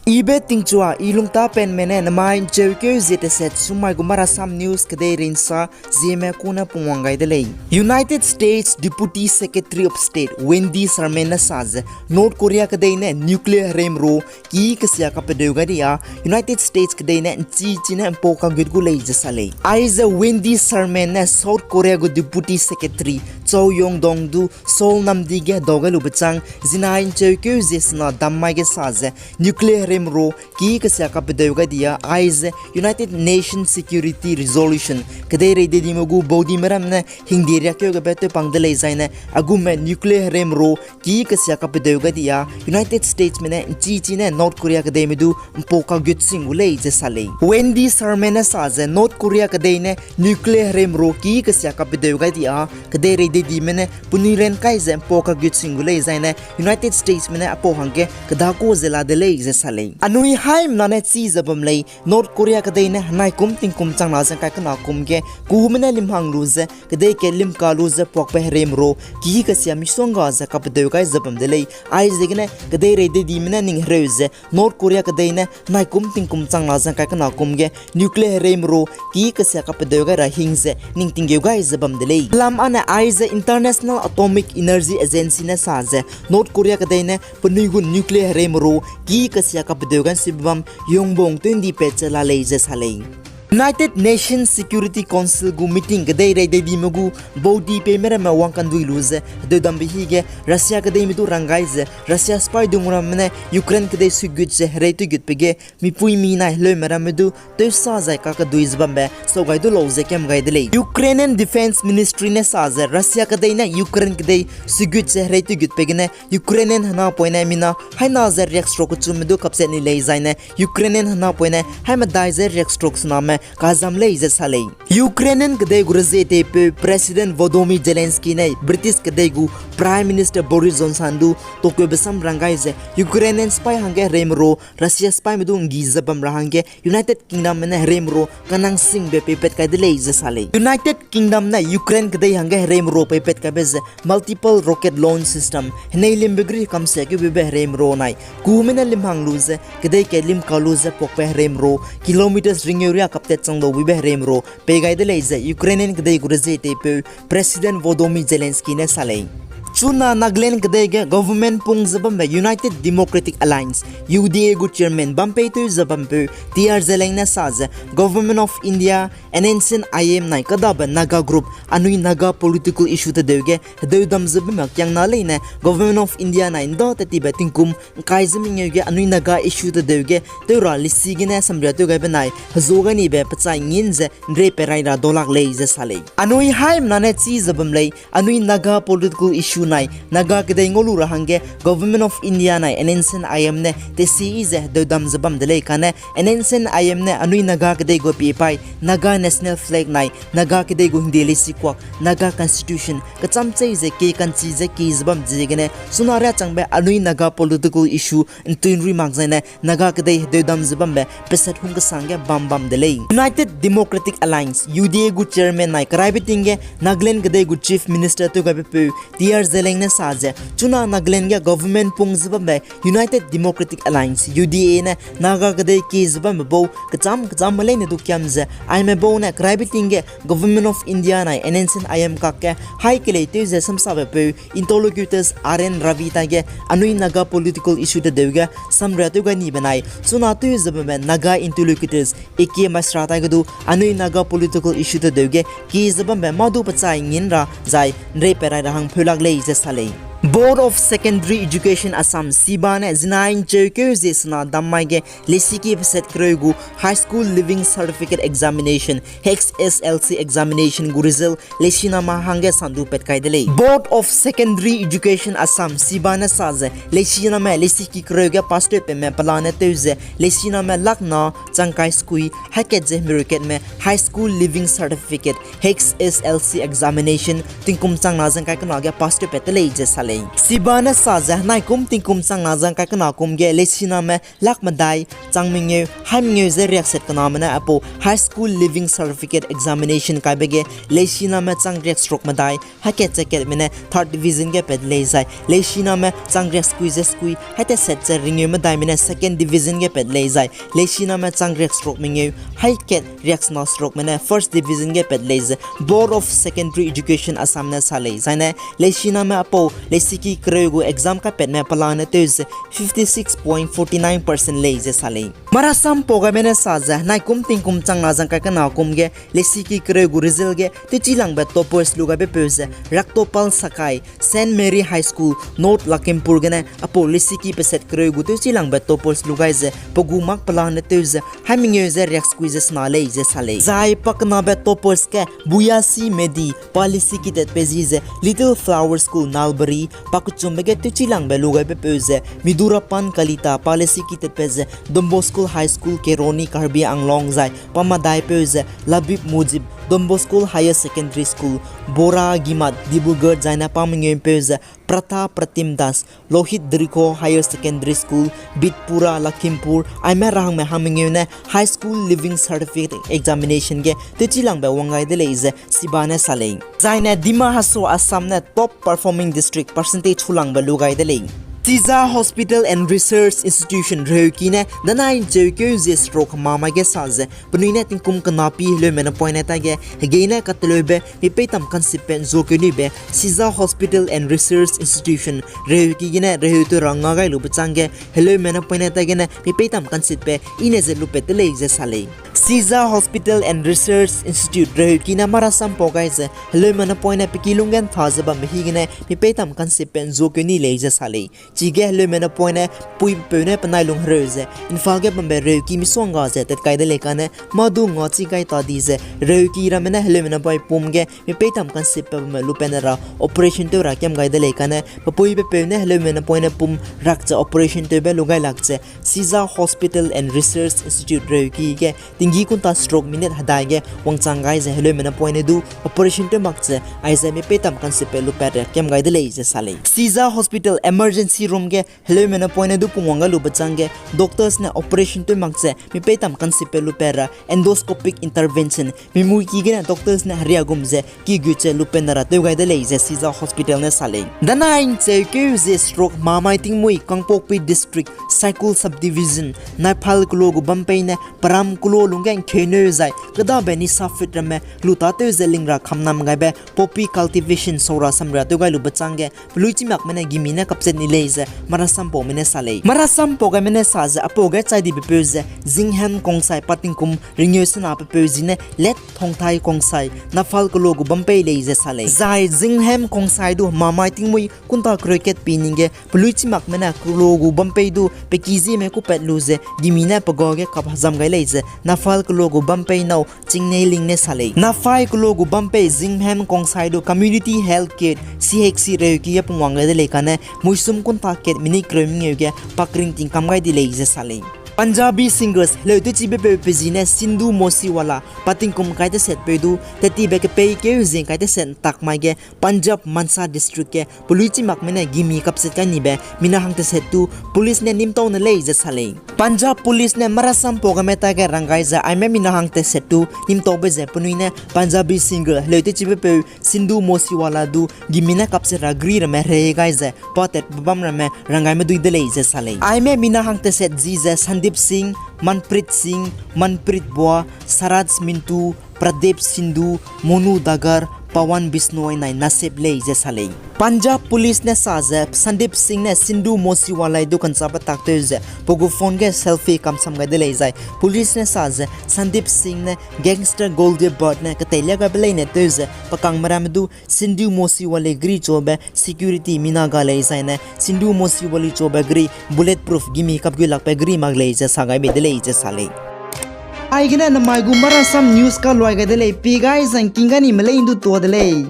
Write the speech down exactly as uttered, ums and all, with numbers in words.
Ibe tingchua, i lungtapenme ne nemai ’ncheukeu zie teset sumai gu Marasam News kedeirei ’nsa zieme kune pungwang gai de lei. United States Deputy Secretary of State Wendy Sherman ne sa ze, North Korea kedei ne nuclear hereimero ki kesia kapedeu gai di â, United States kedei ne ’nchi chi ne ’mpau kagut gu lei ze sa lei. Aize Wendy Sherman ne South Korea gu Deputy Secretary Cho Yong-dong du Seoul namdi ge hedau gai lube chang, zinai ’ncheukeu zie sena dam mai ge sa ze, nuclear hereimero ki kesia kapedeu gai di â, aize United Nations Security Resolution kedeirei dedime gu baudime ramme ne hingde riakkeu gebe tewpang de lei zaine, agume nuclear hereimero ki kesia kapedeu gai di â, United Statesme ne ’nchi chi ne North Korea kedeime du ’mpau kagut sing gu lei ze sa lei. Wendy Sherman ne sa ze North Korea kedei ne nuclear hereimero ki kesia kapedeu gai di â, kedeirei dedime ne penui ran kai ze ’mpau kagut sing gu lei zaine, United Statesme ne aipau hangge kedakua ze la de lei ze sa lei. Anui haimena ne chi ze bam lei, North Korea kedei ne henai kum tingkum changna ze ’ngkai kena kum ge kume ne limhang lu ze, kedei ke limka lu ze puakbe hereimero ki kesia misongga ze kapedeu gai ze bam de lei. Aiziegene kedeirei dedime ne ning hereu ze North Korea kedei ne henai kum tingkum changna ze ’ngkai kena kum ge nuclear hereimero ki kesia kapedeu gai ra hing ze ning tinggeu gai ze bam de lei. Lam ane aize International Atomic Energy Agency ne sa ze North Korea kedei ne penui gu nuclear hereimero ki kesia kapedeu gai sibe bam yongbong twenty pat ze la lei ze sa lei. United Nations Security Council gu meeting kedeirei dedime gu baudi peime ramme wangkandui lu ze hedeudambe hige Russia kedeime du rang gai ze Russia sipai dung ramme ne Ukraine kedei suigut ze herei tewgutbe ge mipuimi nai heleume ramme du tewsa zai kakadui ze bambe sau gai du lau ze kam gai de lei. Ukrainian Defense Ministry ne sa ze Russia kedei ne Ukraine kedei suigut ze herei tewgutbe gene Ukrainian henapoine mina haina ze riakseruk kechumme du kapchat ni lei zaine Ukrainian henapoine haimedai ze riakseruk sename kazam lei ze sa lei. Ukrainian kedei gu rezie teipeu President Volodymyr Zelensky ne British kedei gu Prime Minister Boris Johnson du tokeube sam rang gai ze Ukrainian sipai hangge hereimero Russia sipaime du ’nggi ze bam ra hangge United Kingdomme ne hereimero kanang singbe peipat kai de lei ze sa lei. United Kingdom ne Ukraine kedei hangge hereimero peipat kaibe ze multiple rocket launch system, henei limbe gri kamsia keubebe hereimero nai kume ne limhang lu ze kedei ke limka lu ze puakbe hereimero kilometers ringeu ria kaptat changdau buibe hereimero pei gai de lei ze Ukrainian kedei gu rezie teipeu President Volodymyr Zelensky ne sa lei. Chuna Nagaland kedei ge government pung ze bambe United Democratic Alliance, U D A gu chairman bam peitew ze bampeu T R Zeliang ne sa ze Government of India, N S C N I M nai kêdabe Naga group anui Naga political issue tedeu ge hedeudam ze bamme kiangna leine Government of India nai ’nda tat tibe tingkum ’ngkai ze mengeu ge anui Naga issue tedeu ge tew ra lesi gene samria tew gaibe nai hezu gai nibe pechai ngin ze ’nrei perai ra daulak lei ze sa lei. Anui haimena ne chi ze bam lei, anui Naga political issue nai Naga kedei ngau lu ra hangge Government of India nai N S C N I M ne tesi yi ze hedeudam ze bam de lei kane N S C N I M ne anui Naga kedei gu pie paî Naga national flag nai Naga kedei gu hingde lesi kuak Naga constitution kecham chei ze kie kanchi ze kie ze bam ziegene chuna riâ changbe anui Naga political issue ’ntui ’nrui mak zaine Naga kedei hedeudam ze bambe pesat hung kesang ge bam bam de lei. United Democratic Alliance, U D A gu chairman nai keraibe ting ge Nagaland kedei gu Chief Minister tew gaibepeu T R Zeliang ne sa ze chuna Nagaland ge government pung ze bambe United Democratic Alliance, U D A ne Naga kedei kie ze bambe bau kecham kechamme leine du kiam ze aime bau ne keraibe ting ge Government of India nai N S C N I M kakge haî keleitew ze samsabepeu interlocutors R N Ravi taige anui Naga political issue tedeu ge samria tew gai ni benai chuna tew ze bambe Naga interlocutors A K Mishra taige du anui Naga political issue tedeu ge kie ze bambe mâ du pechai ngin ra zai ’nrei perai ra hang pheu lak lei ze sa lei. Board of Secondary Education Assam, SEBA ne zinai ’ncheukeu zie sena dam mai ge lesiki pesat kereu gu High School Leaving Certificate Examination, H S L C examination gu result lesiname hangge sandu pat kai de lei. Board of Secondary Education Assam, SEBA ne sa ze lesiname lesiki kereu ge pass tewpatme pelane tew ze lesiname lakna changkai sekui hakat ze hemiru katme High School Leaving Certificate, H S L C examination tingkum changna ze ’ngkai kena ge pass tewpat de lei ze sa lei. Siba ne sa ze, naikum tingkum changna zang kai kena kum ge, leisiname lak medai chang mengeu, hai mengeu ze riakset kename ne aipau High School Leaving Certificate Examination kaibe ge, leisiname chang riakseruk medai hai kat ze katme ne third division ge pat lei zai, leisiname chang riaksekui ze sekui hai teset ze ringeu medaime ne second division ge pat lei zai, leisiname chang riakseruk mengeu hai kat riaksena serukme ne first division ge pat lei ze Board of Secondary Education Assam ne sa lei. Zaine leisiname aipau leisiki kereu gu exam kaipatme pelane tew ze fifty six point forty nine percent lei ze sa lei. Marasam pau gaime ne sa ze, naikum tingkum changna zang kai kena kum ge leisiki kereu gu result ge tewchilangbe toppers lu gaibe peu ze Raktopal Sakai, Saint Mary High School, North Lakhimpur gene aipau leisiki peset kereu gu tewchilangbe toppers lu gai ze pe gu mark pelane tew ze hai mengeu ze riaksekui ze sena lei ze sa lei. Zai pakenabe toppers ge Buyasi Medi, pa leisiki tatpat zi ze Little Flower School, Nalbari, pa kechumbe ge tewchilangbe lu gaibe peu ze Midurapan Kalita, pa leisiki tatpat ze Don Bosco High School, Kheroni, Karbi Anglong zai pa medaipeu ze Labib Mujib, Don Bosco Higher Secondary School, Bora Gimat, Dibrugarh zaine pa mengeupeu ze Pratha Pratim Das, Lohit Drikho Higher Secondary School, Bitpura, Lakhimpur, aime rahangme hangmengeu ne High School Leaving Certificate Examination ge tewchilangbe wang gai de lei ze siba ne sa lei. Zaine Dima Hasao Assam ne top performing district percentage hulangbe lu gai de lei. Shiza Hospital and Research Institution Reheuki ne danai ncheukeu ze stroke mamai ge sa ze penui ne tingkum kenapi heleume ne poine tage hegei ne kateleube mipeitam kansipbe nzuakeu nibe Shiza Hospital and Research Institution Reheuki gene reheu tew ra nga gai lube chângge heleume ne poine tage ne mipeitam kansipbe ine ze lupat de lei ze sa lei. Shiza Hospital and Research Institute Reheuki ne marasam pau gai ze heleume ne poine pe kilung ge ntha ze bambe hi gene mipeitam kansipbe nzuakeu ni lei ze sa lei. Chige heleume ne poine puipeu ne penai lung hereu ze Imphal ge bambe Reheuki misongga ze tat kai de lei kane mâ du ngachi gai ta di ze Reheuki ramme ne heleume ne poi pum ge mipeitam kansipbe bamme lupat ne ra operation tew ra kiam gai de lei kane pe puipeu ne heleume ne poine pum rak ze operation tewbe lu gai lak ze Shiza Hospital and Research Institute Reheuki ge tinggi kunta stroke minute hedai ge wangchang gai ze heleume ne poine du operation tew mak ze aize mipeitam kansipbe lupat ra kiam gai de lei ze sa lei. Shiza Hospital emergency room ge heleume ne poine du pungwang gai lube chângge doctors ne operation tew mak ze mipeitam kansipbe lupat ra endoscopic intervention mimuiki gene doctors ne heria gum ze kigut ze lupat ne ra tew gai de lei ze Shiza Hospital ne sa lei. Danai ncheukeu ze stroke mamai tingmuî Kangpokpi District, Saikul Subdivision, Naiphal kelo gu bampei ne peram kelo lungge nkeuneu zai kedabe nisa fit ramme lu tâtew ze ling ra kamnam gaibe poppy cultivation saura samria tew gai lube chângge peluichimakme ne gimi ne kapchat ni lei ze marasam paume ne sa lei. Marasam pau gaime ne sa ze aipau ge chai dibepeu ze Zinghem Kongsai pa tingkum ringeu sena pepeu zi ne Let Thongthai Kongsai, Naiphal kelo gu bampei lei ze sa lei. Zai Zinghem Kongsai du mamai tingmuî kunta kereu kat pi ning ge peluichimakme ne kelo gu bampei du pe ki zieme kupat lu ze gimi ne pe ga ge kap hezam gai lei ze Naiphal kelo gu bampei nâu Chingneiling ne sa lei. Naiphal kelo gu bampei Zinghem Kongsai du Community Health Care, C H C Reheuki ge pungwang gai de lei kane muisum kunta kat minute kereu mengeu ge pakring tingkam gai di lei ze sa lei. Punjabi singers heleu tewchibepeu pe zi ne Sidhu Moosewala pa tingkum kai tesetpeu du tettibe kepeikeu zing kai teset ntak mai ge Punjab Mansa District ge peluichimakme ne gimi kapchat kai nibe mina hang teset du police ne nîmtau ne lei ze sa lei. Punjab police ne marasam pau gaime tage rang gai ze aime mina hang teset du nîmtaube ze penui ne Punjabi singer heleu tewchibepeu Sidhu Moosewala du gimi ne kapchat ra gri ramme rei gai ze pa tatbe bam ramme rang gaime dui de lei ze sa lei. Aime mina hang teset zi ze Sandeep Singh, Manpreet Singh, Manpreet Bhua, Suraj Minto, Pradip Sindhu, Monu Dagar, Pawan Bishnoi nai Naseeb lei ze sa lei. Punjab police ne sa ze Sandeep Singh ne Sidhu Moosewala du kanchabe taktew ze pe gu phone ge selfie kamsam gai de lei zai police ne sa ze Sandeep Singh ne gangster Goldiya Bhatt ne keteilia gaibe leine tew ze pe kangme ramme du Sidhu Moosewala gri chaube security mina ga lei zaine Sidhu Moosewala chaube gri bulletproof gimi kapgui lakbe gri mak lei ze sa gaibe de lei ze sa lei. Aigene namai gu marasam news kaluai gai de lei, pi gai zangking gai nime leine du tuâ de lei.